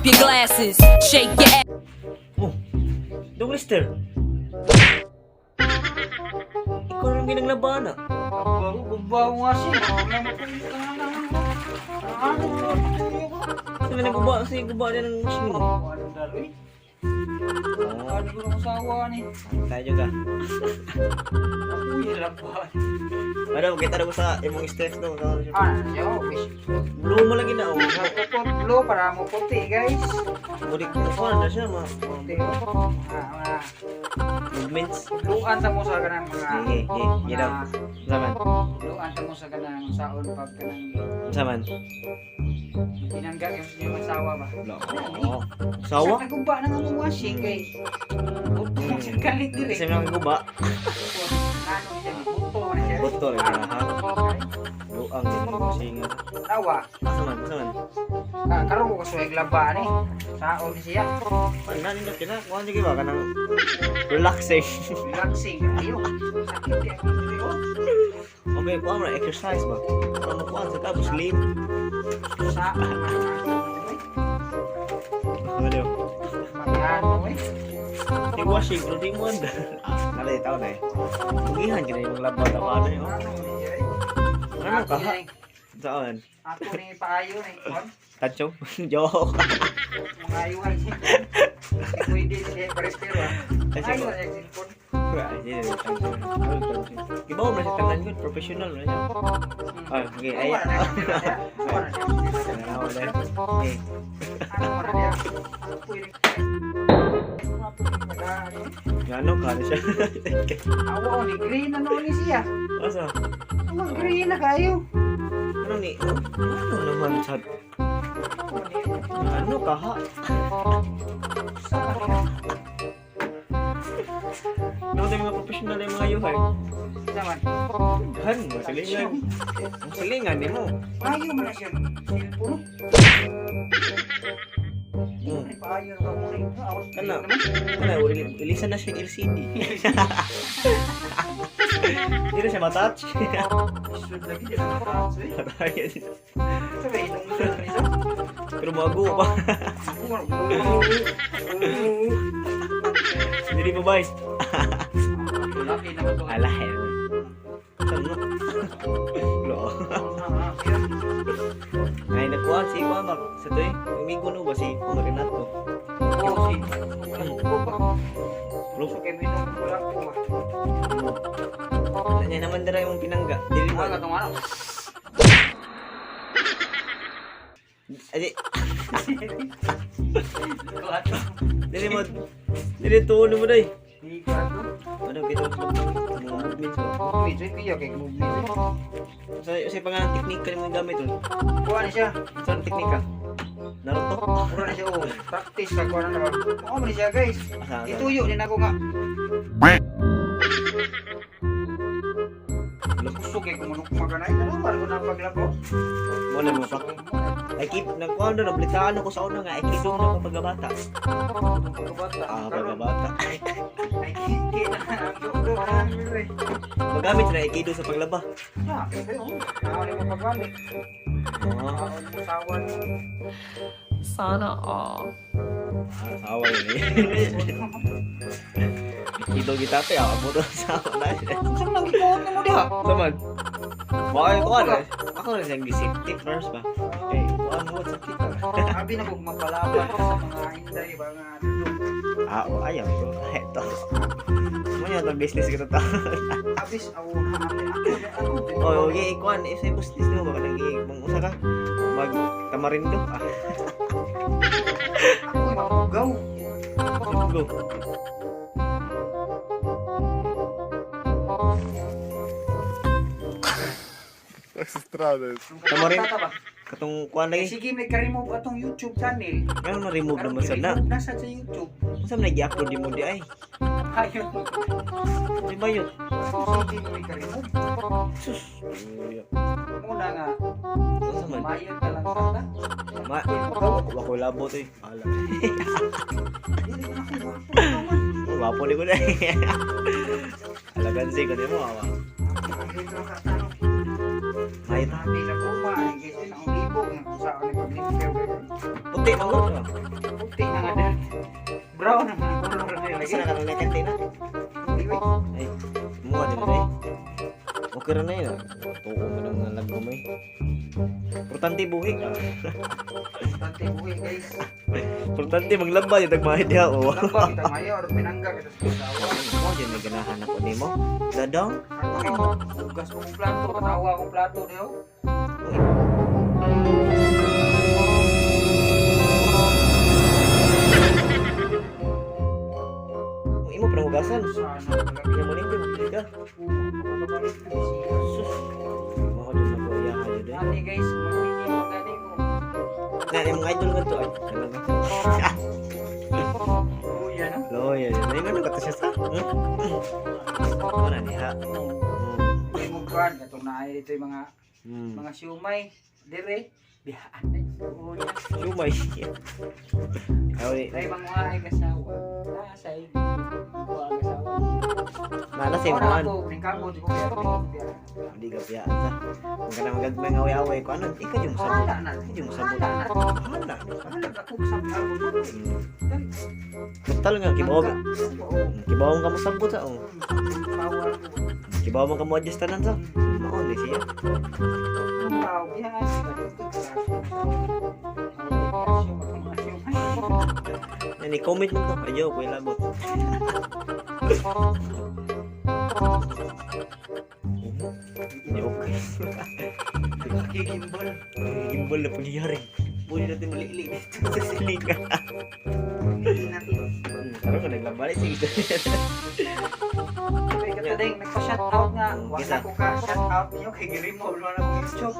Up your glasses, shake your ass. Oh, Dong Lester. Ikaw na lang ginanglabana. Bago nga siya. Sa mga naguba, sa guba niya ng machine mo. Ano ko ng asawa ni? Tayo ka. Uy, laban. Ano, kita na ko sa imong steps no. Ah, yo, wish. Blue mo lagi na oh. Put blue para mo puti, guys. Muli ko na siya ma. Puti. Oh. Ah, Movements. Luan ta mo sa kanang mga Sige, sige, sige daw. Saman. Luan ta mo sa kanang saon pag kanang Saman. pinangga yung sa inyong asawa ba? Oo. Sawa? Sa naguba na nga mong washing kay. Buto mo siya kalit dire. Kasi mga guba. Ano siya, buto na siya. Buto rin siya, ha? Luang din mo singa. Tawa. Saman, saman. Ah, karon ko kasuway laba ni. Saon ni siya. Ano nindot ka na? Kuha niyo ba kanang relaxing. Relaxing ayo. Sakit kay akong diri oh. Okay, kuha mo na exercise ba? Kuha mo kuha sa tapos slim. Saon. Ano? Magano eh. Di washing, pero di mo anda. Nalay tao na eh. Pugihan ka na yung labaw na ano eh. Oh. Ano ni siya eh. Ano ka? Saan? Ako ni paayo ni kon. Tancho? Joke. Mga ayuhan siya. Pwede siya pare-pero. Ay, Ayo sige. siya cellphone. Ay, hindi na tancho. Iba mo na siya tanan yun. Professional na siya. Ah, okay. Ay, Wala na siya. Wala na siya. Wala. Okay. Ano mo na niya? Pwede. Gano ka na siya? Awa ni green na noon ni siya. Asa? Awa green na kayo. Ano ni? Ano naman sa... Ano ka ha? Ano tayo mga professional na yung mga yuhay? Naman. Han, masalingan. Ang salingan ni mo. Payo man na siya. Cellphone. Hmm. Payo na mo rin. Kana, kana, ilisan na siya yung LCD. Hindi na siya matouch. Isod lagi di na matouch. Patay. Sabi nung ni sa. Pero mago pa. Hindi mo ba? Laki na ba to? Ala, eh. Saan mo? Lo. Ay, nakuha si Kuha Mac. Sa to eh. Amigo no ba si Kuha Renato? Oh, si. Bro, Kay minum wala ko ba. wala niya naman dara yung pinangga. Dili mo. Wala katong ano. Adi, dili mo. Dili tuon mo day. Di ko ato. Ano kita sa mga movements ba? Movement, kaya kay movement. Sa pangalan teknika ni mo gamit oh. Kuha ni siya. Saan teknika? Naruto? Kuha ni siya oh. Practice ka kuha na ba. Kuha man ni siya guys. Asa, asa? Ituyo din ako nga. Kusog kay kumunok maganay. Ano ba ko na paglabo? Mo na mo pa. Ay keep nagkuha na nablitaan ako sa una nga ay keep na ako pagkabata. Pagkabata. Ah, pagkabata. Ay kiki na ang dugo na re. Magamit na aikido sa paglaba. Ha, kayo. Ako ni mo paggamit. Ah, Ako ni sawan. Sana all. asawa yun eh. Aikido kita te, ah, amo to asawa na. Saan nang gikuot mo diha? Saman. Bakit ko ano? Ako na siyang gisipti first ba? Okay, kuha mo sakit. Abi na ko mapalaban sa mga inday ba nga dudong. Ah, oh, ayaw ko. Ito. Mo niya itong business kita to. Abis awo ako ako. Oh, okay, ikuan, isa yung business mo baka nang mang usa ka. Mag tamarindo. Ah, Ako mapugaw. go. Tamarin. Tata ba? Katong kuan Eh, lagi. sige, may ka-remove atong YouTube channel. Ngano na remove naman sa na. Remove na sa YouTube. Unsa man nag-upload di mo di ay? Ayun. Di ba yun? Sige, may ka-remove. Sus. Muna nga, Unsa man? mayad ka lang sana. Ma, wako labo to eh. Ala. Dili ko na kung wapo ka man. Wapo ni ko na. Alagan si ko nimo awa. Dili ko na katano. May ta. Nabi na kuma, ay gisi na ang libog. Kung saan ni paglimpyo. Puti man gud. Lagi. Asa na ka nang na? Di ba? Ay, muha din na eh. Okay ra na yun. Tuo mo ng mga lagom eh. Importante buhi. Importante buhi, guys. Importante maglaba yung tagmahid diha oh. Lamba kita mayor, pinangga kita sa asawa. Mo jud may ganahan ako nimo. Dadong. Hugas ko kong plato, katawa akong plato niyo. Ang imo para hugasan. Sana talaga. Kaya mo nito ka. Sus. Mao jud na ko iya jud eh. Ani guys, mamili mo gani ko. Na imong idol nga to ay. Talaga. Kuya na. Loya, yun. Ay, ano ka to siya sa? Ano na niya? Hindi mo kuan katong naay dito yung mga mga siumay dire bihaan na. Kuya. Lumay. Ay, Dai mga ay kasawa. Nasa ay kuha kasawa. Nala sa Ora imuan. ako ning kamot ko kaya bihaan. Hindi ka piyaan sa. Ang kanang magagmay nga away-away ko. Ano? Ikaw yung sabot. Hala na. Ikaw yung sabot. Hala na. Hala. Hala ako sa ako. Total nga, kibaw. Kibaw ka mo sabot sa. Oh. Power ko. Kibaw mo ka mo adjust tanan sa. Mao ni siya. Ang tao bihaan. Yan, i-comment mo to. Ayaw, ko ilabot. Hindi okay. Gigimbal. Gimbal na pangyayari. Pwede natin malili dito sa silingan. Hindi natin. Karon ka naglabalik sige. Kay katadeng nagpa-shout out nga. Wala Kisa? ko ka shout out niyo kay gi-remove na akong YouTube.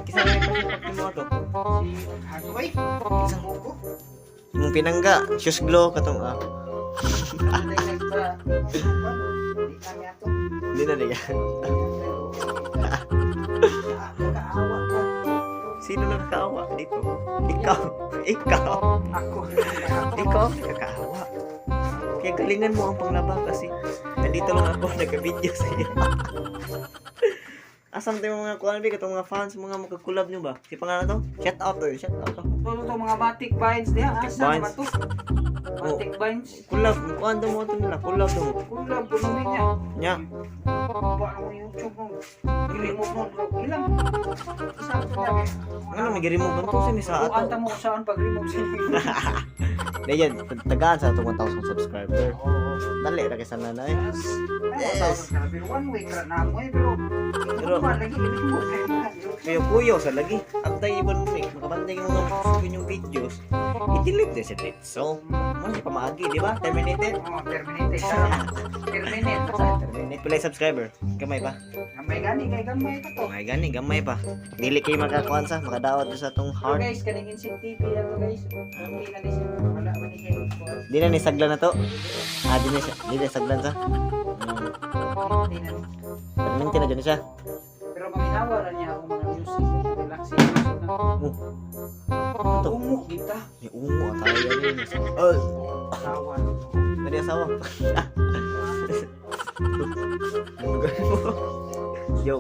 Kisa may pa mo to. Si Hagway. Kisa Ko. Imong pinangga, shoes glow katong ah. Katadeng nagpa di kami ato. Hindi na niya. Nakaawa ka. Sino nakakaawa dito? Ikaw. Ikaw. Ako. Ikaw ang nakakaawa. Kaya galingan mo ang panglaba kasi nandito lang ako nagka-video sa iyo. Asam tayo mga kuan bi katong mga fans, mga makakulab nyo ba? Si pangalan to? Shout out to, shout out to. Ito to mga batik vines diha. Batik Asa na ba vines. to? Batik vines. Kulab, kuan to mo to nila, kulab to mo. Kulab puno niya. Nya, Ba ang YouTube mo. I-remove mo bro. Ilang. Isa ko na. ano mag-remove ba to sini sa Bukan ato? ta mo saan pag-remove sa inyo. Dayan, tagaan sa atong 1,000 subscriber. Dali ra kay sana na eh. Yes. Pero one week ra na mo eh pero Pero- pero lagi i-remove kayo. Kuyo kuyo sa lagi. Antay ibon mo eh. Makabantay yung mga inyong videos. I-delete na siya dito. So, mo siya pamaagi, di ba? Terminated. Oh, terminate. Terminate. Terminate pala yung subscriber. Gamay pa. Gamay gani kay gamay pa to. Ay gani, gamay pa. Dili kay makakuan sa, makadawat sa atong Pero heart. guys, kaning Insect TV ato guys. Okay na ni siya. Wala man ni siya. Di na ni saglan na to. Ah, di na siya. Di na saglan sa. Di na. Terminate na dyan siya. Pero maminawa ra niya akong mga music, relaxing music na. Oh. Ano to? Ungo kita. May ungo at tayo yun. Oh, Tawa. pwede asawa. Ano gawin mo? Yo.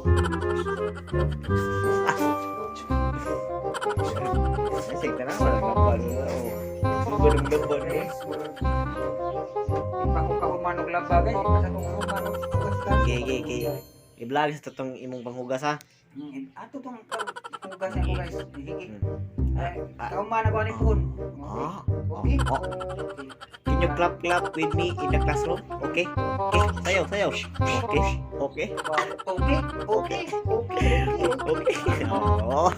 Ay, sige na, wala kang balo na. Oh. Ano ba ng laban mo? Guys, di pa ko kahuman og laba guys, di pa sa kong human og hugas. Okay. I-vlog sa totong imong panghugas ha. Ato tong hugas ako guys. Higi. Ay, Ah. kahuman ako ani phone. Ah. Okay. Oh. Can you clap clap with me in the classroom? Okay? Okay, sayaw, sayaw. Okay. Okay. Okay. Okay. Okay. Okay. Okay. Oh.